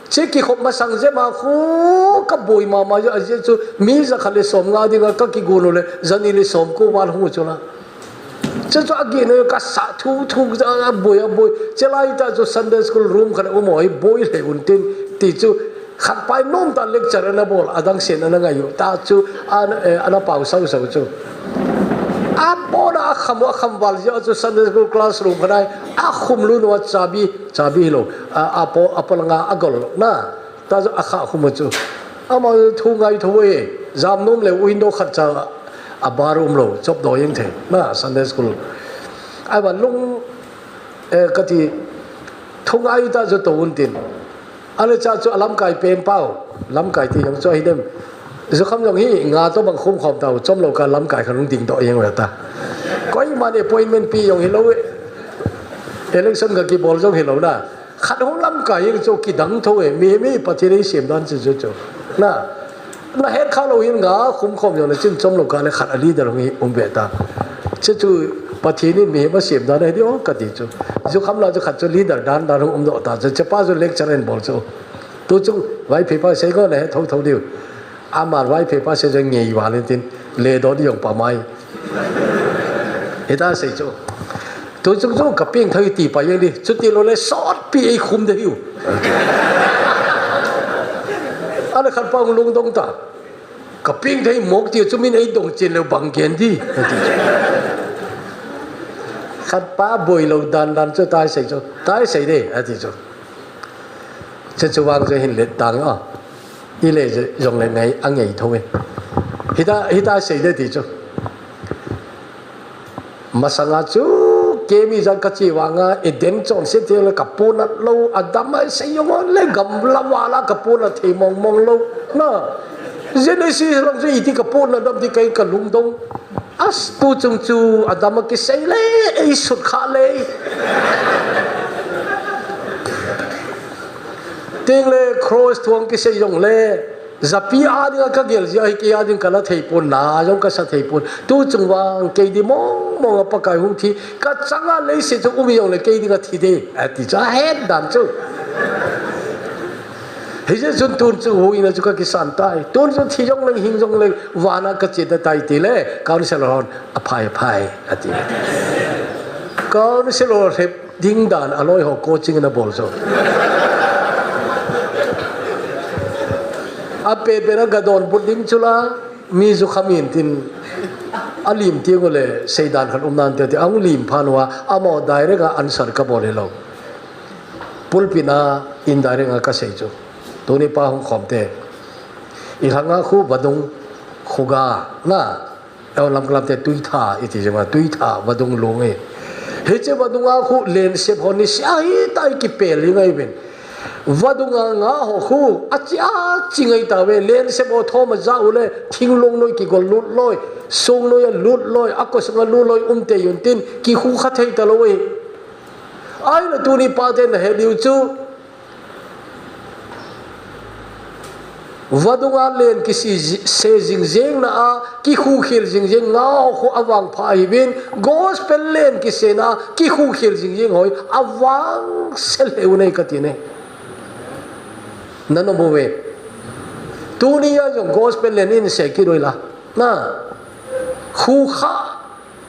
Che kikhop masang jep a khu ka boi mama jeh a chu mi jakhat le somnga dinga ka kigon u le jani le somko val hung u chu la. Chu chu a gin ka sa thu thu a boi a boi. Chelai tah chu Sunday school room khat a um u hi boi le un tin ti chu khat pai nom ta lecture ana bol adang sen ana ngai u ta chu ana, eh, ana pau sau sau chu. A bona a kham u a kham val jeh a chu Sunday school classroom khat a a khum lut u a chabi, chabi hilou. A, a po, a polanga a gol na. Ta chu a kha khum u chu. Ama thu ngai tho e. Jam nom le window khat cha a bar um lou. Chop doh jeng thei. Na Sunday school. Ahivang lung, eh, kati thu ngai ta chu to un tin. Ale cha chu a lamkai pen pau. Lamkai ti jong chu ahi dem. Jukham jong hi nga toh bang khum khom tau. Chom lou ka lamkai khat hung ding doh jeng ve ta. Koiman appointment pe jong hilou e. Election ka kibol jong hilou na. Khat hung lamkai jeng chu kidang tho e, mi, mi Pathen in eisem dan chu chu chu. Na, Na het kha lou hin nga khum khom jongle chun chom lou kah le khat a leader hung hi um ve ta. Chuchu Pathen in mihem asem dan ahi di o kati chu. Jukham la chu khat chu leader dan dan hung um doh ta chu. Chepa chu lecture in bol chu. Tu chung Vaiphei pa sei ko le he tho tho diu. Ama Vaiphei pa sei chu ngei val in tin le do di jong pa mai. Hita sei chu. Tu chung chu ka ping thei ti pa jeng di. Chuti lou le sot pi ei khum de hiu. Ana khat pa hung lungdong ta. Ka ping thei mok ti chu min ei dong chen leu bang gen di. Khat pa boi lou dan dan chu tai sei chu. Tai sei de ati chu. Chuchu vang chu hin let tang a. I le jong le ngai a ngai tho e. Hita hita sei de ti chu. Masanga chu kemi jang ka chi vanga i den chon se ti le ka puna lou a dam a sei jong le gam la wala ka puna thei mong mong lou. Na. Genesis lang chu iti ka puna dam ti kai ka lungdong. As tu chung chu a dam a kisei le ei sut kha le. Ting le cross thuang kisei jong le. Japi a ding a ka gel jia hi kei a ding ka la thei pon na jong ka sa thei pon. Tu chung vang kei di mong mong a Pakai hung thi. Ka chang a lei se chu um jong le kei ding a thi de. A ti cha het dan chu. Hijeh chun tun chu huina chu ka kisan tai. Tun chu thi jong leng hing jong leng vana ka che ta tai ti le. Counselor hon a phai a phai a ti. Counselor hep ding dan a loi ho coaching na bol chu. A pe pe na ga don but ding chu la mi ju kham in tin a lim ti ngole sei dan khat um nan te ti ang lim phan wa a mo direct a answer ka bol hi lou. Pulpit na indirect a ka sei chu. Tuni pa hung khom te. I hanga khu vadung khu ga na. Eo lam kalam te tuitha iti jema tuitha vadung lung e. Hiche vadung a khu len sep hon ni sia hi tai kipel hi ngai ben. Vadung a nga ho khu a chi a chi ngai ta ve len sep ho thoma ja u le thinglung noi kigol lut loi. Sung noi a lut loi. A ko sung a lut loi um te yun tin ki khu kha thei ta lo e. Ai na tuni pa te na he diu chu. Vadunga len kisi se jing jeng na a kikhukhel jing jeng ngao khu avang pha hi bin gospel len kise na a kikhukhel jing jeng hoi avang se lheu nei kati ne. Nano bo ve. Tuni a jong gospel len in se ki roi la. Na. Khu kha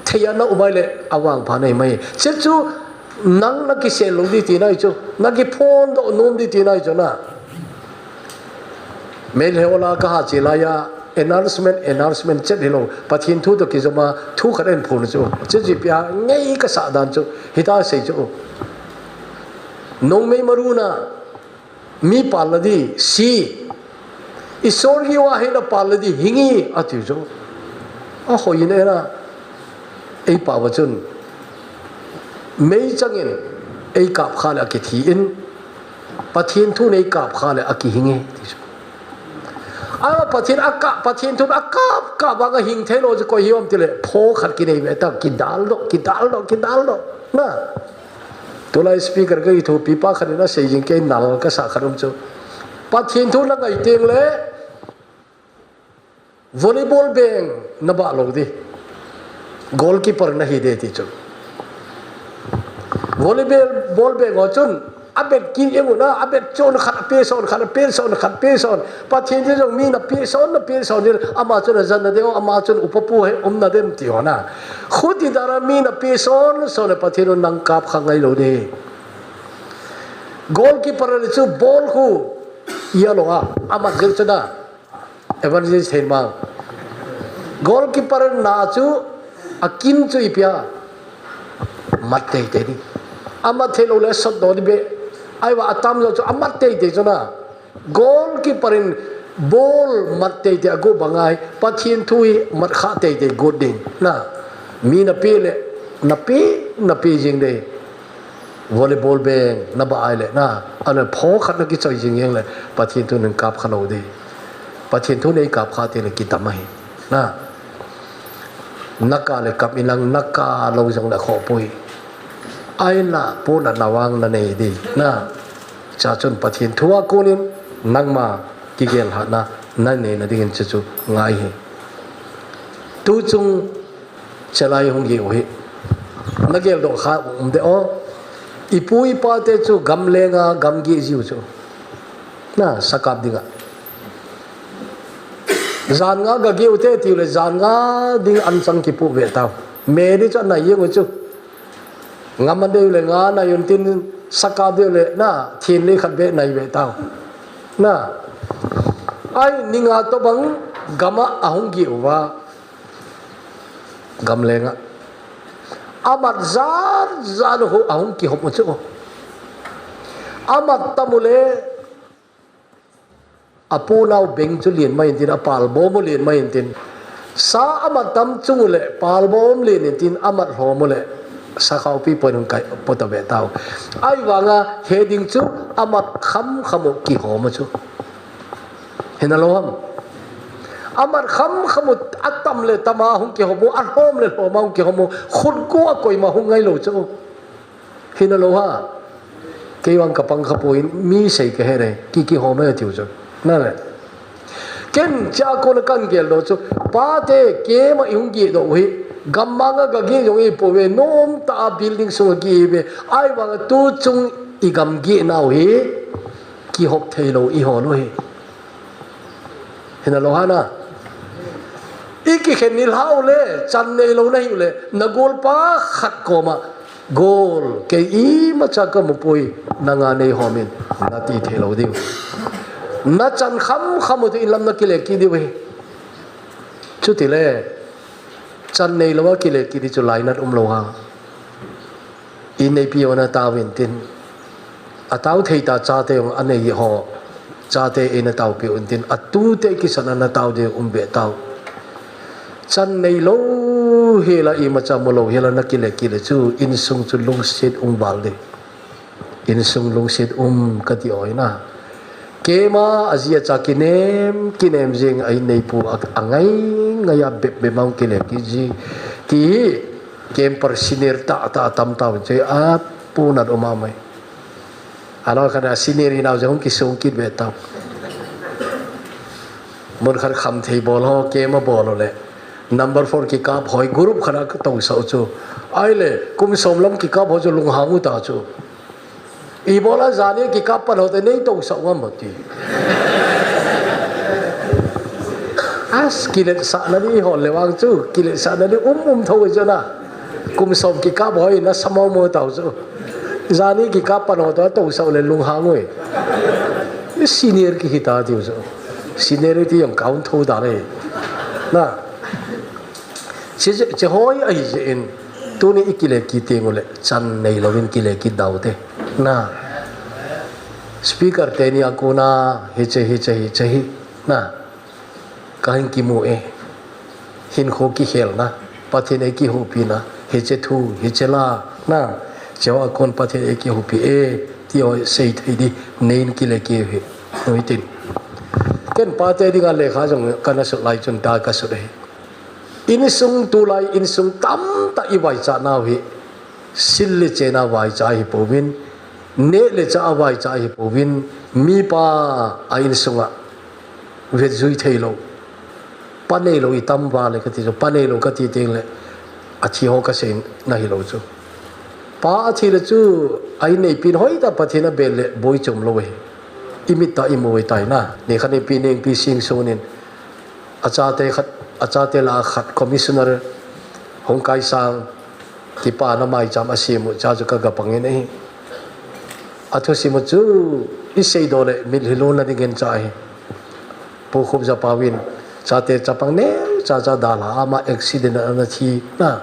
thei a na um ai le avang pha nei mai. Che chu nang na kisel lo di ti nai chu. Na kiphon do nom di ti nai chu na. Mel he ola ka ha chi la ya announcement announcement chet hi lo. Pathin thu to kizoma thu khat en phun chu. Che ji pia ngei ka sa dan chu. Hita sei chu. Nong mei maru na. Mi pal la di si. Isor ngi wa hina pal la di hingi ati jo. A hoi ne na. Ei pa wa chun. Mei changin ei kap kha le akithi in. Pathin thu nei kap kha le akihingi ti jo. Ala Pathin a kap Pathin thu a kap kap wa ka hing thei lo jo ko hiom ti le pho khat ki nei ve ta ki dal do ki dal do ki dal do. Na. Tulai speaker ka ithupi pa khat in asei jing kei nal kasa khat um chu. Pathin thu na ngai teng le volleyball beng na ba lo di. Goalkeeper na hi de ti chu. Volleyball ball beng ho chun a bet kin eng una a bet chon khat pe son khat pe son khat pe son. Pathin thu jong mi na pe son na pe son jin ama chun a jan na deu ama chun upa pu he um na dem ti ho na. Khuti dara mi na pe son son le Pathin un nang kap kha ngai lo de. Goalkeeper le chu ball khu ia lo a ama jil chu da. Evangelist thei ma. Goalkeeper na chu a kin chu ipia. Mat tei tei ni. Ama thei lo le sot do ni be. Ai wa atam lo chu amat tei tei chu na. Goalkeeper in ball mat tei tei a go bangai Pathin thu hi mat kha tei tei go ding na mi na pe le na pe na pe jing de volleyball beng na ba ai le na ana pho khat na ki choi jing jing le Pathin thu nin kap kha lo de Pathin thu nei kap kha te le ki tam ahi na na ka le kap in lang na ka lo jong le kho pui ai na pu na na wang na nei de na Cha chun Pathen thu a konin nangma kigel hatna Na neina dingin chu chu ngai hi. Tu chung chalai hung geh u hi. Na geldoh kha um de o. Ipu ipa te chu gam lenga gam geh jiu chu. Na sakap dinga. Jan nga ga geh u te tiu le jan nga ding an chang kipu ve tau. Me di chu na yeng u chu. Ngam a deu le nga na yun tin saka deu le na thin le khat be nai ve tau. Na. Ai ni nga to bang gama ahung geh uva. Gam lenga. Amat zat zat hu ahung kihop u chu. Amat tam u le Apu nau beng chu lien mai intin, apal bom u lien mai intin. Sa amat tam chung u le, pal bom lien intin, amat hlom u le, sakhaupi pon hung kai, pota ve tau. Ai vanga, he ding chu, amat kham kham u kihom u chu. Hina lo ham. Amat kham kham u, atam le tama hung kihom u, ahlom le hloma hung kihom u, khut ku a koima hung ngai lo chu. Hina lo ha. Kei vang ka pang kha poi, mi sei ka he re, ki kihom e tiu chu. Na le. Ken cha ko na kan geldoh chu. Pa te kema i hung gehdoh u hi. Gam manga ga geh jong i po ve, nom ta a building sung a geh ve. Ai vang tu chung i gam geh nau hi. Kihop thei lo i hol u hi. Hina lo hana. I kikhen nilhah u le, chan nei lo na hi u le, na golpa khat koma, gol, kei imacha ka mu poi, nanga nei hom in, na ti thei lo diu. Na chan kham kham u te in lam na kile kit diu hi. Chuti le, chan nei lo a kile kit di chu lainat um lo ha. I neipi u na tau intin. A tau thei ta chate jong a nei ho. Chate i na taupi u intin. A tute kisan a na tau di um ve tau. Chan nei lo hi la imacha mu lo hi la na kile kile chu insung chu lungset um val di. Insung lungset um ka ti oi na. Kema a ji a cha kinem, kinem jing a in neipu a, a ngai ngai a bep bep mang kile ki ji. Ki hi, kem par senior ta ta tam ta un che a pu nat um a mai. A lo khat a senior i nau jong ki sung kit ve ta. Mun khat kham thei bol ho, kema bol ho le. Number four ki kap hoi group khat a ka to sa u chu. Ai le, kum som lam ki kap ho chu lunghang u ta chu. Ibola jani kikap pan hote nei to sa ngam ti. As kiletsahna di hol le vang chu, kiletsahna di um um tho chu na. Kum som kikap hoi na samau mo tau chu. Jani kikap pan hote to sa le lunghang oi. Senior ki hita tiu chu. Seniority jong count tho ta le. Na. Che, che, che hoi ahi jeh in, tuni i kile kit teng u le, chan nei lovin kile kit dau te. Na. Speaker te ni a kona, hiche, hiche, hiche hi. Na. Ka hin kimu e. Hinkho kikhelna. Pathen ei kihopina. Hiche thu, hiche la. Na. Che ho a kon Pathen ei kihopi e. Ti ho sei thei di. Nei in kile kit u hi. Nuitin. Ken pa te dinga lekha jong kana sut lai chun ta ka sut ahi. Insung tulai, insung tamtah i vaichat nau hi, sil le chen a vaicha hi pouvin, neh le chah a vaicha hi pouvin, mipa a insunga vetjui thei lou, pa neilou i tam val e kati chu, pa neilou kati teng le, athi ho kasei na hilou chu. Pa athi le chu, a inneipin hoitah Pathen a bel le boi chom lou ahi. I mit tah a i mu ahitai na. Nikhat in Pi Nengpi Singson in, a chate khat, a chate lah a khat, Commissioner Hongkaisang, kipana maicham a sem u, cha chu ka ga pang in ahi. A thusim u chu i seidoh le mitlhi lonna ding in cha ahi. Pu Khupjapau in, chate chapang neocha cha dalha a ama accident a ana thi na.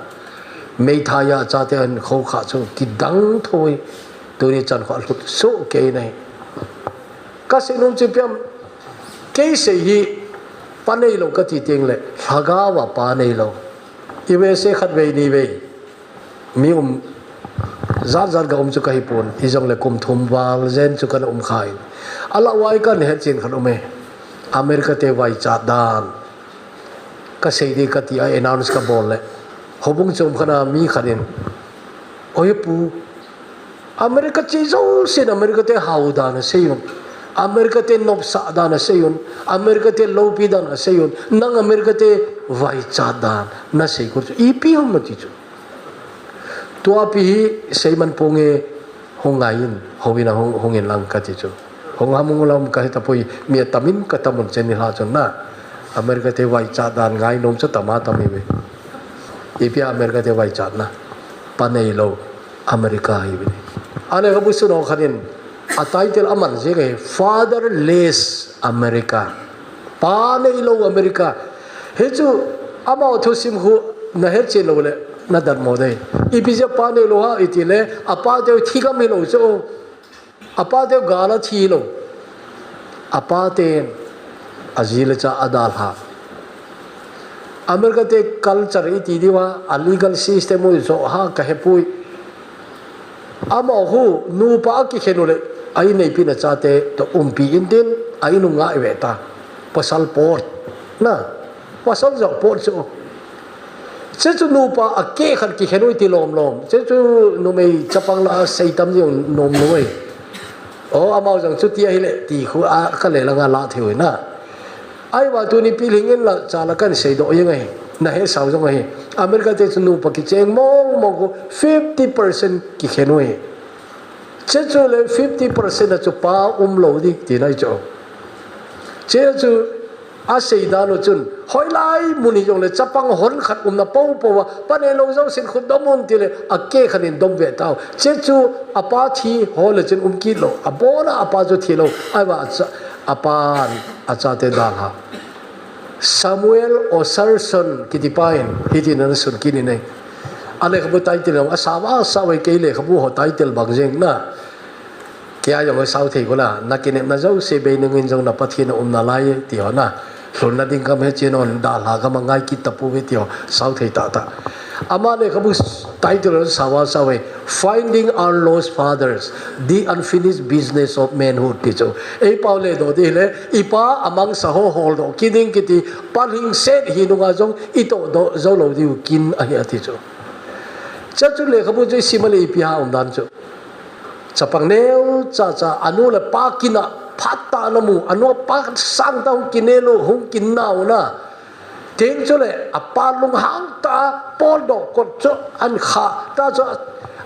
Meithai a chate ahin khoukhah chu kidang tho e. Tuni chan khu a lhut soh kei in ahi. Ka sei nom chu ipi ham, kei sei hi pa neilou kati teng le, lhagao a pa neilou. U S A khatvei nivei. Mi um, jat jat ga um chu kahi pon, hijongle kum thum val jen chu kana um kha in. Alah uva i kahin hetchen khat um e. America te vaichat dan. Ka sei di kati a announce ka bol le. Houbung chom khat a mi khat in. Oi pu, America che jousen America te hao dan asei u. America te nopsah dan asei un, America te loupi dan asei un, nang America te vaichat dan nasei kul chu ipi ham ati chu. Tua pi hi seiman ponge, hung ngai in, houin a hung, hung in lang kati chu. Hung ham hung lam kahe tapoi, mi atamin katam un chen ni hla chun na. America te vaichat dan ngainom chu tama tam ive. Ipi a America te vaichat na. Pa neilou America ive. Alekhabu sunga khat in a title aman jing hi Fatherless America. Pa neilou America. Hichu amau thusim khu nahet chen lou le nadatmo dei. Ipi jeh a pa neilou ham iti le, apa teu thigam hilou chu. Apa teu gal a thi lou. Apa ten aji le acha adalha. America te culture iti diu ham, a legal system u joh ham kahepoi. Amau khu nupa akikhen u le, a inneipin achate toh umpi intin, a in u ngai ve ta. Pasal pot. Na, pasal joh pot chu. Chuchu nupa akeh khat kikhen u iti lomlom. Chuchu numei chapang lah a seitam jing nom lou e. O, amau jong chuti ahile, ti khu a, kale langa lah thei u na. Ahivang tuni pilhing in lah, cha lah kan seidoh jeng ahi. Nahet sau jong ahi. America te chu nupa kicheng mong mong khu fifty percent kikhen u ahi. Chuchu le fifty percent a chu pa umlou ding tina ahi chu. Chuchu asei dan u chun, hoilai mun hijongle chapang hon khat umna popo a, pa neilou jousen khut dom un tile, akeh khat in dom ve tau. Chuchu apa thi ho le chun um kit lou. Abon a apa chu thilou. Ahivang acha, apan achate dalha. Samuel Osserson kiti pa in, hitin ana sun kit in ahi. Alekhabu title jong asao asao e, kei lekhabu ho title bang jeng na. Kei a jong asao thei kul a, nakinepna jouse bei nungin jong na Pathen a um nalai e, ti ho na. Lhunna ding gam hechen un, dalha gam a ngai kit tapouve ti ho, sao thei tahtah. Ama lekhabu title jong asao asao e, Finding Our Lost Fathers, The Unfinished Business of Manhood ti chu. Eipao ledoh ding hile, ipa amangsa ho holdoh kit ding kiti, palhing set hi nunga jong itohdoh joulou diu kin ahi ati chu. Chuchu lekhabu chu isim a le ipi ham umdan chu. Chapang neocha cha, anu le pa kin a phat tah a namu, anu apa sangtah hung kinel u, hung kinna u na. Teng chule, apa lunghang tah a, poldoh kot chu ahin kha, ta chu a,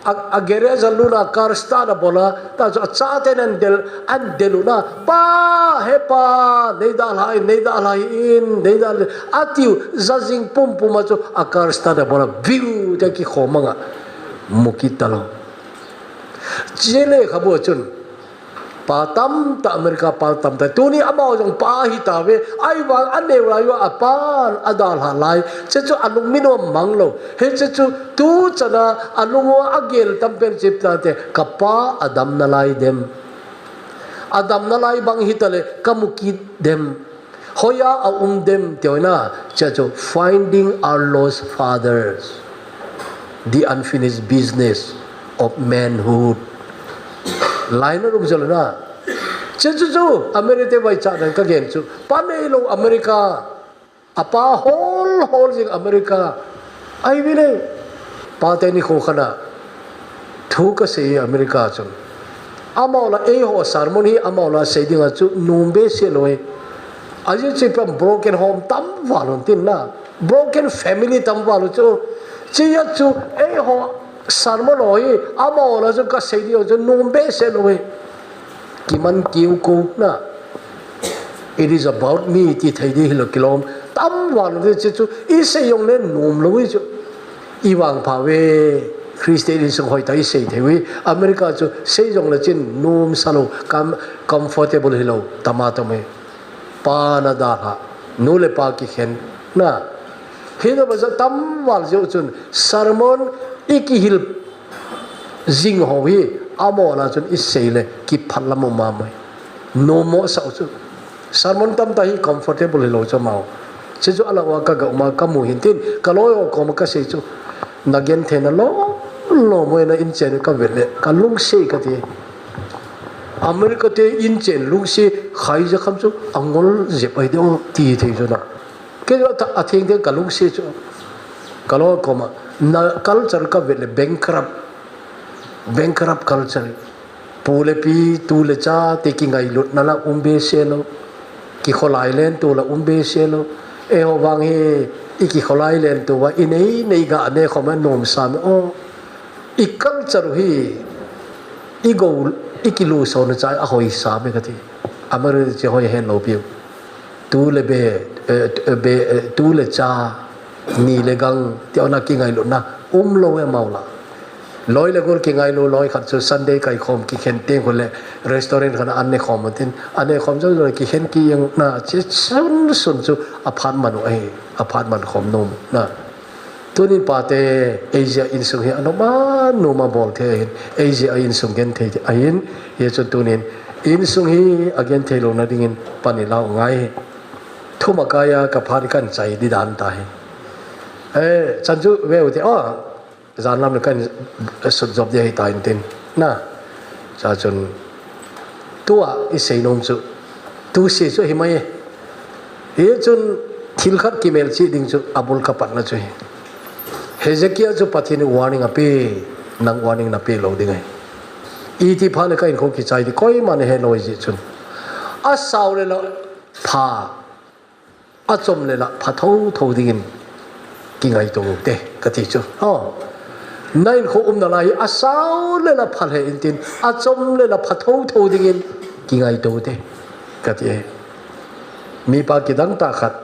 a, a garage a lut a car start abol a, ta chu achaten ahin del, ahin del u na, pa, he pa, neidalha in, neidalha in, neidalha in, atiu, jajing pumpum a chu a car start abol a, viu, tia kikhom manga, mu kit talou. Chule lekhabu chun, pa tamtah America pa tamtah. Tuni amau jong pa ahitauve. Ahivang aneo lai uva apan adalha lai. Chuchu alungmin u amang lou. Hiche chu tuchan a alung uva agel tampen chu ipi tia, kapa adam nalai dem. Adam nalai bang hita le kamu kit dem. Hoiya aum dem ti ho na, chuchu Finding Our Lost Fathers, The Unfinished Business of Manhood. Lai na rum jol na. Chuchu chu, America te vaichat dan kagen chu. Pa neilou America. Apa hol hol jing America. Ahi ve le. Pate nikho khat a thu kasei America chun. Amau la eiho sermon hi amau la sei dinga chu nom behseh lou e. Ajeh chu ipi ham broken home tam val un tin na. Broken family tam val un chu. Chuche a chu eiho sermon ho hi amau la chu kasei ding chu nom behseh lou e. Kiman kiu ko na. It is about me ti thei ding hilou kilom. Tam val un tin chuchu isei jongle nom lou e chu. Ivangpha uve, Christian insung hoitah a isei thei uve. America chu sei jongle chun nom sa lou, com-, comfortable hilou, tama tam e. Pa na dalha, nu le pa kikhen, na. Hina baja tam val jeh u chun, sermon ikihil jing ho hi, amau la chun isei le, kiphat lam um mama e. Nom mo sa u chu. Sermon tamtah hi comfortable hilou chu amau. Chuchu ala uva kaga um a kamu hin tin, kaloi ho koma kasei chu. Nagenthei na lom lom u na inchen kavet le, kalungset kati. America te inchen lungset khai ja kham chu angol jep ahi ding ti thei chu na. Kei chu atha-, atheng theng kalungset chu. Kaloi koma, na culture kavet le bankrupt. Bankrupt culture. Pu le pi, tu le cha, ti kingailutna la um behseh lou. Kikholai lentu la um behseh lou. Eiho vang hi, i kikholai lentu va, i nei, nei ga ne khom a nom sam e. O, i culture u hi, i go, i kilusona cha, ahoi sam e kati. Amar chi hoi hen lou piu. Tu le be, eh, be, eh, tu le cha, ni le gang, ti ona kingailutna, um lou e mau la. Loi le gol kingailu, loi khat chu Sunday kaikhom kikhen teng khu le restaurant khat a an ne khom tin, an ne khom chu loi kikhen kiyeng na, chi sun sun chu aphat man u ahi, aphat man khom nom na. Tunin pate, eijia insung hi anom a, nom a bol thei ahin, eijia insung genthei ahin, hijeh chun tunin insung hi agenthei louna dingin pan ilau ngai. Thum a kai a ka phat kan chai di dan ta hi. Eh, chan chu veu te, oh, jan lam le kan sut jop di ahi ta in tin. Na, cha chun, tua i sei nom chu, tu se chu hi mai e. Hijeh chun thil khat kimelchih ding chu abul ka patna chu hi. Hezekiah chu Pathen in warning ape, nang warning na pe lou ding ahi. Iti phat le ka hinkho kichai di koima na he lou jeh chun. Asao le la pha, achom le la pha thotho dingin kingaito u te, kati chu. Oh. Na hinkho umna lai hi asao le la pha le in tin, achom le la pha thotho dingin kingaito u te, kati e. Mipa kidang tah khat,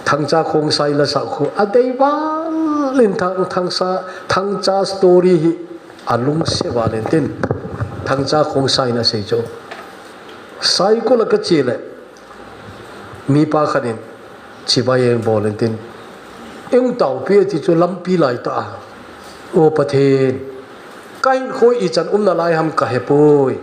Thangcha Khongsai la sa khu, adei val in thang, thangsa, Thangcha story hi alungse val in tin, Thangcha Khongsai na sei chu. Saikul a ka che le, mipa khat in chibai eng bol in tin, eng taopi ti chu lampi lai ta a. O Pathen, ka hinkho ichan umna lai ham ka he poi.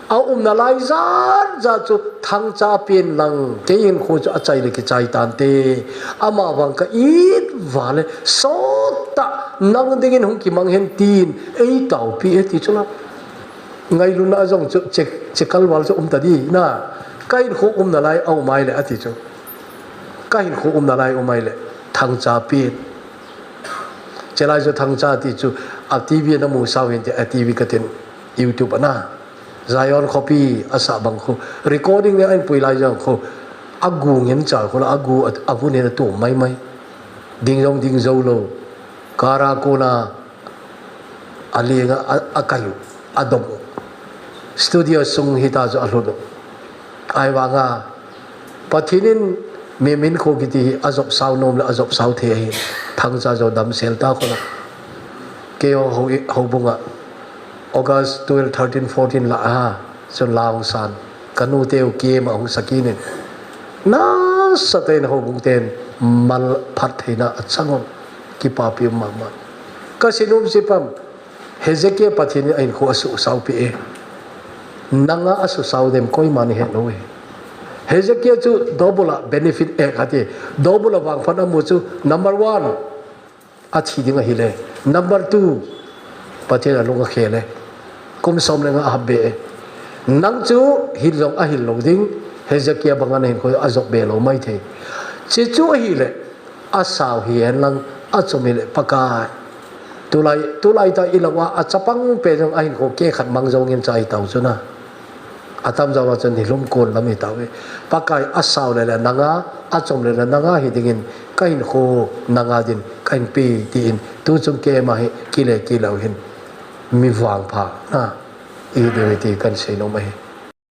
A umna lai jat jat chu Thangcha pen lang, kei hinkho chu achai le kichai tante. Ama vang ka it val e, sot ta, nang dingin hung kimang hen tin, ei taopi e ti chu la. Ngailutna a jong chu, che, che kal val chu um ta di, na. Ka hinkho umna lai a um ai le, ati chu. Ka hinkho umna lai um ai le, Thangcha pen. Che lai chu Thangcha ti chu, a T V na mu sao hin ti, a T V ka tin, YouTube a na. Zion khopi a sa bang khu. Recording ne a in pui lai jong khu. A gu ngen cha khu la, a gu a, a vun hin a tum mai mai. Ding jong ding jou lou. Kara kona, a lenga, a, a kai u, a dom u. Studio sung hita chu a lhut u. Ahivanga, Pathen in mi min kho kiti hi a jop sao nom le a jop sao thei ahi. Thangcha jo damsel ta kho la. Keiho, ho, houbung a August twelve, thirteen, fourteen la a ha. Chun la hung san. Ka nu teu kem a hung sa kit in. Nasatah in houbung ten mal phat theina a chang u. Kipapi um mama. Ka sei nom chu ipi ham. Hezekiah Pathen in a hinkho a susao pi e. Nanga a susao dem koima na he lou e. Hezekiah chu double a benefit e kati. Double a vangphat a mu chu number one. A thi ding ahi le. Number two. Pathen a lung a khel e. Kum som le nga a hap be e. Nang chu hil jong a hil lou ding. Hezekiah banga na hinkho a jop be lou mai thei. Chi chu ahi le. A sao hi en lang, a chom hi le Pakai. Tulai, tulai ta i lau a, a chapang pen jong a hinkho keh khat mang jong in chai tau chu na. A tam jong a chun hi lum kun lam hi tau e. Pakai a sao le le nanga, a chom le le nanga hi dingin, ka hinkho nanga din, ka hin pe ti in, tu chung keh ma hi, kile kile u hin, mi vangpha na. I hi ding hi ti kan sei nom ahi.